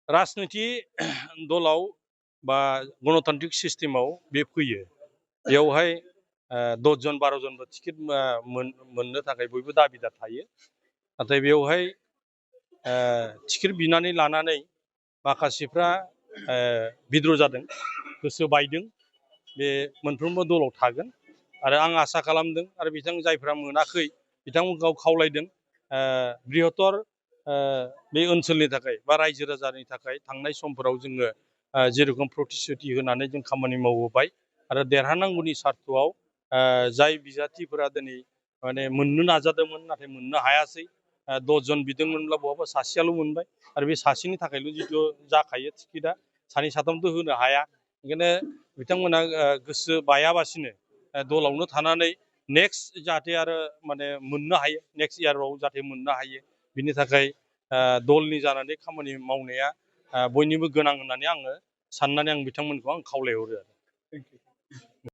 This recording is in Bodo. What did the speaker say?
राजनिति दलाव बा गणतान्त्रिक सिस्टेमाव बे फैयो बेवहाय 10 जन 12 जनबो टिकेट मोननो थाखाय बयबो दाबिदार थायो नाथाय बेवहाय टिकेट बिनानै लानानै माखासेफ्रा बिद्र' जादों गोसो बायदों बे मोनफ्रोमबो दलाव थागोन आरो आं आसा खालामदों आरो जायफ्रा मोनाखै बिथांमोनखौ खावलायदों बृहत्तर बे ओनसोलनि थाखाय बा रायजो राजानि थाखाय थांनाय समफोराव जोङो जेरखम प्रतिश्रुति होनानै जों खामानि मावबोबाय आरो देरहानांगौनि सार्थआव जाय बिजाथिफोरा दिनै माने मोननो नाजादोंमोन नाथाय मोननो हायासै 10 जन बिदोंमोनब्ला बहाबा सासेयाल' मोनबाय आरो बे सासेनि थाखायल' जिथु जाखायो टिकेटआ सानै साथामथ' होनो हाया ओंखायनो बिथांमोना गोसो बायाबासिनो दलावनो थानानै नेक्स्ट जाहाथे आरो माने मोननो हायो नेक्स्ट इयाराव जाहाथे मोननो हायो बिनि थाखाय दलनि जानानै खामानि मावनाया बयनिबो गोनां होननानै आङो साननानै आं बिथांमोनखौ आं खावलायहरो आरो।